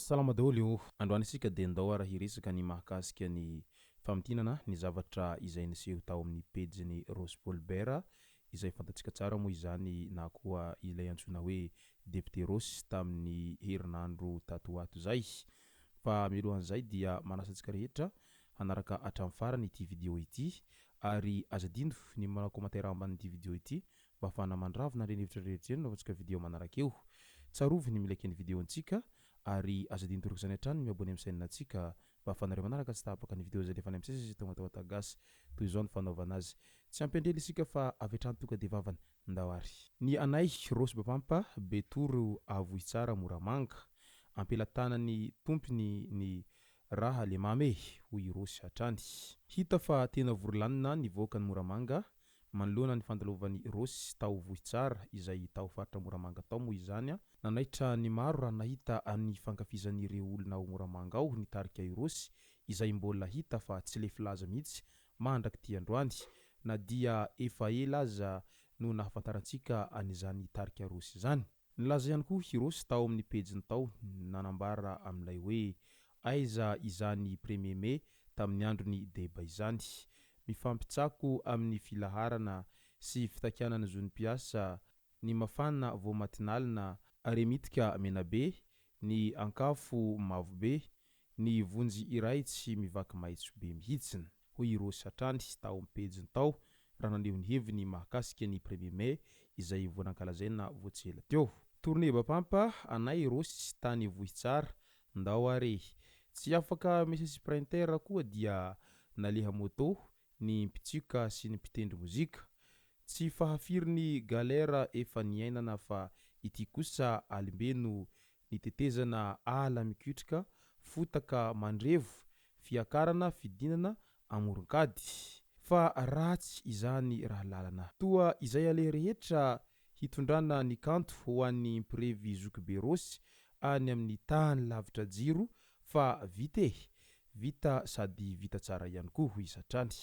Salama daholo o! Androany isika dia ndao ara hiresaka ny mahakasika ny famintinana ny zavatra izay niseho tao amin'ny pejin'i Rossy Paul Bert izay fantatsika tsara moa izany na koa ilay antsoina hoe Député Rossy tamin'ny herinandro tato ho ato izay. Fa mialohan'izay dia manasa antsika rehetra hanaraka hatramin'ny farany ity video ity ary aza adino ny manao commentaire ambanin'ity video ity mba hahafahana mandravona ireny hevitra rehetra ireny anaovantsika video manaraka eo. Tsarovy ny mi-like ny video-ntsika ary aza adino toraka izany hatrany ny mi-abonner amin'ny chaîne-ntsika mba hahafahanareo manaraka tsy tapaka ny video izay alefanay misesy sy tonga tao Gasy. Toy izao ny fanaovana azy. Tsy ampy andrely isika fa avy hatrany tonga dia vavany. Ndao ary. Ny anay Rossy Bapampa Betoro Avohitsara Moramanga. Ampelatanan'ny tompony ny raha le mamy e! hoy i Rossy hatrany. Hita fa tena vory lanona ny vahoakan'i Moramanga manoloana ny fandalovan'i Rossy tao Vohitsara izay tao faritra Moramanga tao moa izany. Nanaitra ny maro raha nahita ny fankafizan'ireo olona ao Moramanga ao ny tarika i Rossy izay mbola hita fa tsy lefy laza mihitsy mandrak'ity androany na dia efa ela aza no nahafantarantsika an'izany tarika Rossy izany. Nilaza ihany koa i Rossy tao amin'ny pejiny tao nanambara amin'ilay hoe Aiza izany premier mai tamin'ny andron'i Deba izany. Mifampitsako amin'ny filaharana sy fitakiana ny zon'ny mpiasa, ny mafana vao matinalina, aremitika menabe, ny ankafo mavobe, ny vonjy iray tsy mivaky maitso be mihitsy, hoy i Rossy hatrany tao amin'ny pejiny tao raha naneho ny heviny mahakasika ny premier mai izay vao nankalazaina vao tsy ela teo. Tournée Bapampa anay Rossy tany Vohitsara, ndao ary e! Tsy afaka misy sprinter koa dia naleha moto ny mpitsioka sy ny mpitendry mozika. Tsy fahafiry ny galère efa niainana fa ity kosa alimbe no nitetezana ala mikotrika, fotaka mandrevo, fiakarana fidinana amoron-kady. Fa ratsy izany raha lalana. Toa izay aleha rehetra hitondrana ny kanto ho an'ny mpirevy zokibe Rossy any amin'ny tany lavitra jiro fa vita e! Vita sady vita tsara ihany koa hoy izy hatrany.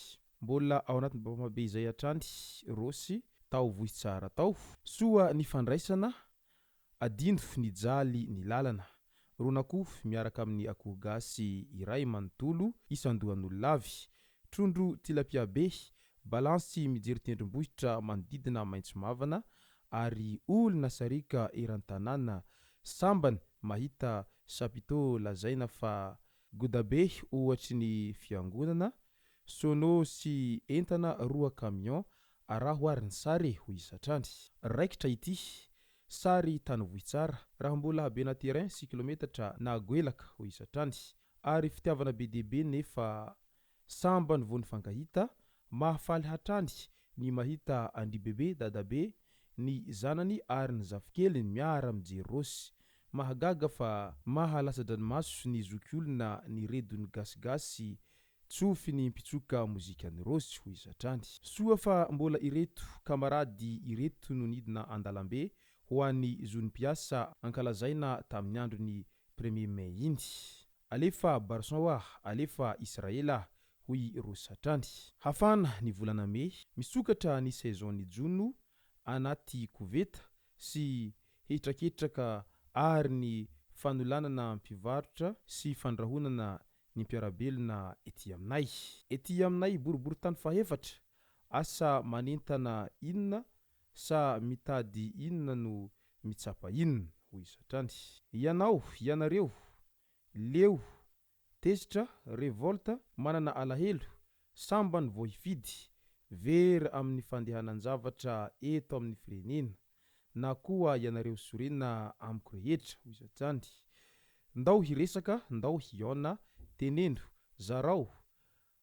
Mbola ao anatin'ny Bapamabe izay hatrany Rossy tao Vohitsara tao. Soa ny fandraisana, adino nijaly ny lalana. Ron'akoho miaraka amin'ny akoho gasy iray manontolo isan-dohan'olona avy. Trondro tilapia be, balansy mijery tendrombohitra manodidina maitso mavana ary olona sariaka eran-tanàna sambany mahita chapiteau lazaina fa godabe ohatry ny fiangonana, sono sy entana roa camion araho ary ny sary e, hoy izy hatrany. Raikitra ity sary tany Vohitsara raha mbola habena terrain sy kilometatra na goelaka, hoy izy hatrany. Ary fitiavana be dia be nefa sambany vao nifankahita, mahafaly hatrany ny mahita an-dry bebe, dadabe, ny zanany ary ny zafikeliny miara mijery Rossy. Mahagaga fa maha latsa-dranomaso ny zokiolona ny redon'ny gasigasy tsofy ny mpitsoka mozikan'i Rossy, hoy izy hatrany. Soa fa mbola ireto kamarady ireto no nidina an-dalambe ho an'ny zon'ny mpiasa ankalazaina tamin'ny andron'ny premier mai iny. Alefa Barson oa, alefa Israel ah, hoy i Rossy hatrany. Hafana ny volana mey, misokatra ny saison-n'ny jono anaty koveta sy hetraketraka ary ny fanolanana mpivarotra sy fandrahonana ny mpiara-belona ety aminay. Ety aminay boriborintany fahefatra, asa manentana inona sa mitady inona no mitsapa inona, hoy izy hatrany. Ianao, ianareo, leo, tezitra, revolte, manana alahelo, sambany vao hifidy, very amin'ny fandehanan-javatra eto amin'ny firenena, na koa ianareo sorena amiko rehetra, hoy izy hatrany. Ndao hiresaka, ndao hihaona, teneno, zarao,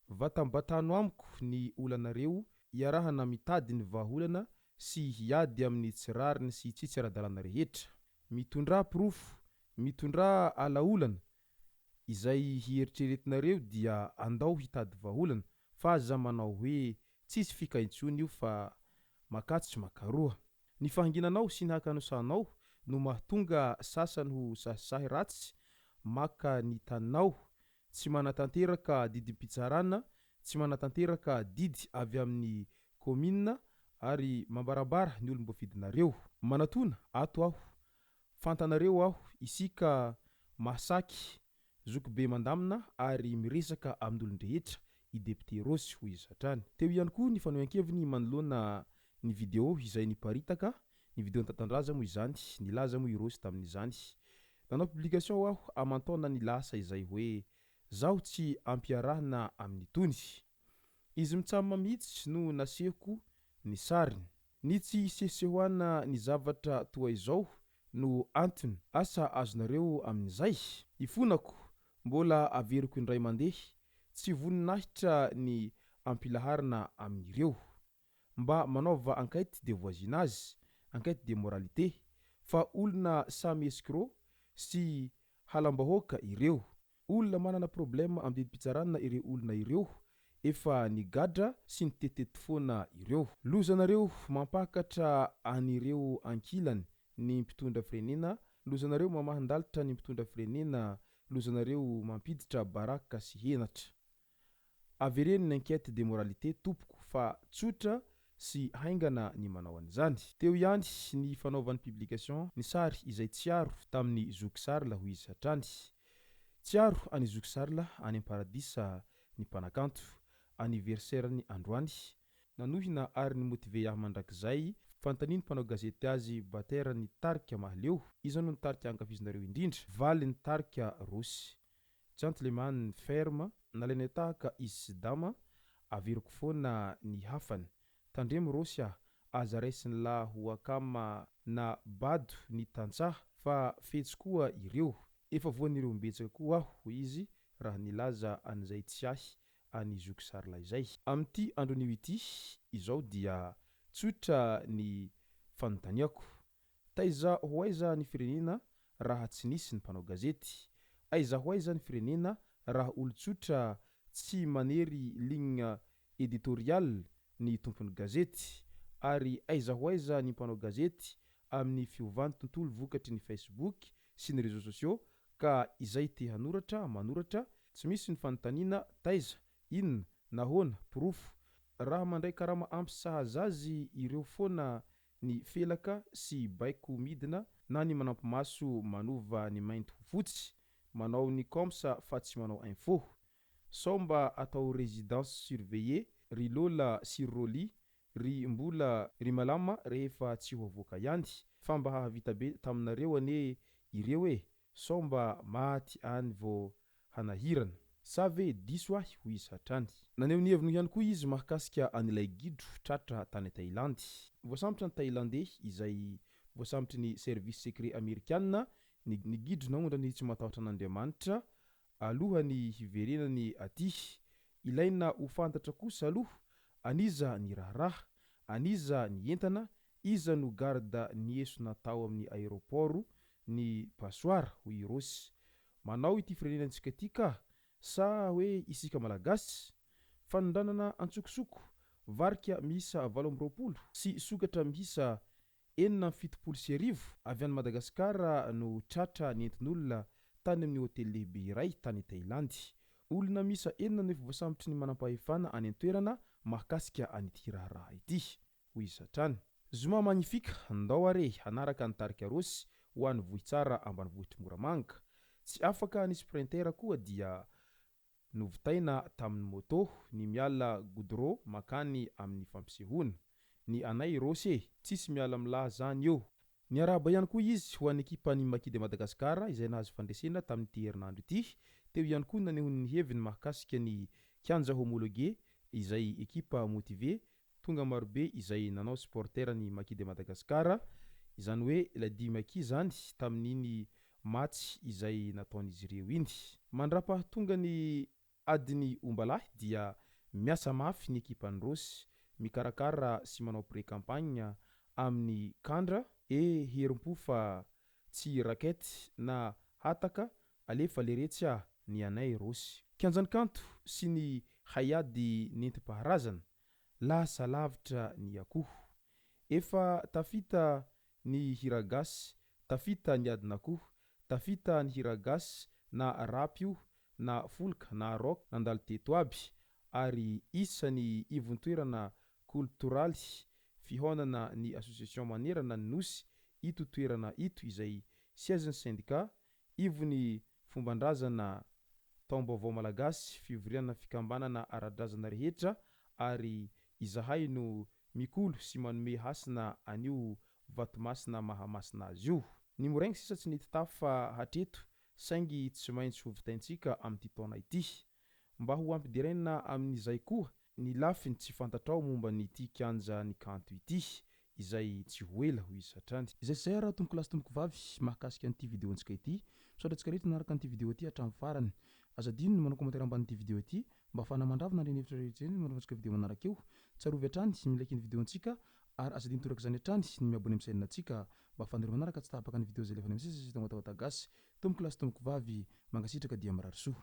vatambatano amiko ny olanareo iarahana mitady ny vahaolana sy hiady amin'ny tsy rariny sy tsy ara-dalàna rehetra. Mitondrà porofo, mitondrà alaolana, izay hieritreretinareo dia andao hitady vahaolana fa aza manao hoe tsisy fika intsony io fa makatsy makaroa. Ny fahanginanao sy ny hakanosanao no mahatonga sasany ho sahisahy ratsy maka ny taninao, tsy manatanteraka didim-pitsarana, tsy manatanteraka didy avy amin'ny kaominina ary mambarambara ny olom-boafidinareo. Manatona ato aho, fantanareo aho, isika Mahasaky, zokibe mandamina ary miresaka amin'olon-drehetra i Depiote Rossy, hoy izy hatrany. Teo ihany koa ny fanehoan-keviny manoloana ny video izay niparitaka, ny video Tatandraza moa izany, nilaza moa i Rossy tamin'izany. Nanao publication aho aman-taonany lasa izay hoe zaho tsy ampiarahina amin'itony. Izy mitsam mihitsy no nasehoko ny sariny. Ny tsy hisehosehoana ny zavatra toa izao no antony. Asa azonareo amin'izay? Ifonako, mbola averiko indray mandeha, tsy voninahitra ny ampilaharana amin'ireo. Mba manaova enquête de voisinage, enquête de moralité, fa olona samy escroc sy halam-bahoaka ireo. Olona manana problème amin'ny didim-pitsarana ireo olona ireo, efa nigadra sy nitete foana ireo. Lozanareo mampakatra an'ireo ankilany ny mpitondra firenena, lozanareo mamahan-dalitra ny mpitondra firenena, lozanareo mampiditra baraka sy henatra. Avereno ny enquête de moralité tompoko fa tsotra sy haingana ny manao an'izany. Teo ihany ny fanaovany publication ny sary izay tsiaro tamin'ny zoky Sarla, hoy izy hatrany. Tsiaro an'i zoky Sarla any am-paradisa ny mpanakanto. Anniversaire-ny androany. Nanohina ary ni-motiver ahy mandrakizay. Fanontanian'ny mpanao gazety azy batera ny tarika Mahaleo. Iza no nitarika ankafizinareo indrindra? Valiny tarika Rossy. Gentleman ferme, nalainay tahaka izy sy Dama, averiko foana ny hafany. Tandremo Rossy ah, aza raisin'lah ho akama na bado ny tantsaha fa fetsy koa ireo. Efa voan'ireo imbetsaka koa aho, hoy izy raha nilaza an'izay tsy ahy an'i zoky Sarla izay. Amin'ity andronio ity izao dia tsotra ny fanontaniako. Taiza ho aiza ny firenena raha tsy nisy ny mpanao gazety? Aiza ho aiza ny firenena raha olon-tsotra tsy manery ligne éditoriale ny tompon'ny gazety? Ary aiza ho aiza ny mpanao gazety amin'ny fiovan'ny tontolo vokatry ny Facebook sy ny réseaux sociaux ka izay te hanoratra manoratra, tsy misy ny fanontaniana taiza, inona, nahoana, porofo. Raha mandray karama ampy sahaza azy ireo foana ny felaka sy baiko midina na ny manampi-maso manova ny mainty ho fotsy, manao ny coms fa tsy manao info. Sao mba atao résidence surveillée ry Lola sy ry Rolly, ry Mbola, ry Malama rehefa tsy ho avoaka ihany. Fa mba hahavita be taminareo anie ireo e! Sao mba maty any vao hanahirana. Sa ve diso ahy hoy izy hatrany. Naneho ny heviny ihany koa izy mahakasika an'ilay gidro tratra tany Tailandy. Voasambotra ny Tailandey izay voasambotry ny service secret amerikana ny ny gidro naondrany tsy matahotra an'Andriamanitra alohan'ny hiverenany aty. Ilaina ho fantatra kosa aloha an'iza ny raharaha, an'iza ny entana, iza no garde niesona tao amin'ny aéroport ny passoire hoy i Rossy. Manao ity firenenantsika ity ka! Sa hoe isika Malagasy? Fanondranana antsokosoko varika miisa 28 sy sokatra miisa 1076 avy any Madagasikara no tratra nentin'olona tany amin'ny hotely lehibe iray tany Thailandy. Olona miisa enina no efa voasambotry ny manampahefana any an-toerana mahakasika an'ity raharaha ity, hoy izy hatrany. Zoma magnifique, ndao are hanaraka ny tarika Rossy ho any Vohitsara ambanivohitr'i Moramanga. Tsy afaka ny sprinter koa dia novitaina tamin'ny moto ny miala goudron makany amin'ny fampisehoana. Ny anay Rossy e! Tsisy miala amin'lah zany eo! Niarahaba ihany koa izy ho an'ny ekipan'ny Maki de Madagascar izay nahazo fandresena tamin'ity herinandro ity. Teo ihany koa ny nanehoany ny heviny mahakasika ny kianja homologué izay ekipa motivé tonga marobe izay nanao supporter ny Maki de Madagascar, izany hoe ilay dihy Maki izany tamin'iny match izay nataon'izy ireo iny. Mandrapahatonga ny adin'ny ombalahy dia miasa mafy ny ekipan'i Rossy mikarakara sy manao pré-campagne amin'ny kandra e herim-po fa tsy raquette na hataka alefa leretsy ah ny anay Rossy. Kianjan'ny kanto sy ny haiady nentim-paharazana, lasa lavitra ny akoho. Efa tafita ny hiragasy, tafita ny adin'akoho, tafita ny hiragasy na rap io na folk na rock nandalo teto aby ary isan'ny ivon-toerana koltoraly fihaonana ny association manerana ny Nosy ito toerana ito izay siège-n'ny syndicat. Ivon'ny fomban-drazana, taom-baovao malagasy, fivoriana fikambanana ara-drazana rehetra ary izahay no mikolo sy manome hasina an'io vatomasina mahamasina azy io. Ny moraingy sisa tsy nety tafa hatreto saingy tsy maintsy ho vitaintsika amin'ity taona ity. Mba ho ampideraina amin'izay koa ny lafiny tsy fantatrao momba an'ity kianjan'ny kanto ity izay tsy ho ela, hoy izy hatrany. Izay sy izay ary tompokolahy sy tompokovavy mahakasika an'ity vidéo antsika ity. Misaotra antsika rehetra nanaraka an'ity vidéo ity hatramin'ny farany. Aza adino ny manao commentaire ambanin'ity vidéo ity mba ahafahana mandravona ireny hevitra rehetra ireny manaovantsika vidéo manaraka eo. Tsarovy hatrany ny mi-like ny vidéo antsika ary aza adino toraka izany hatrany ny mi-abonner amin'ny chaîne antsika mba ahafahanareo manaraka tsy tapaka ny vidéo izay alefanay misesy eto Tamatave Gasy. Tompokolahy sy tompokovavy, mankasitraka dia mirary soa.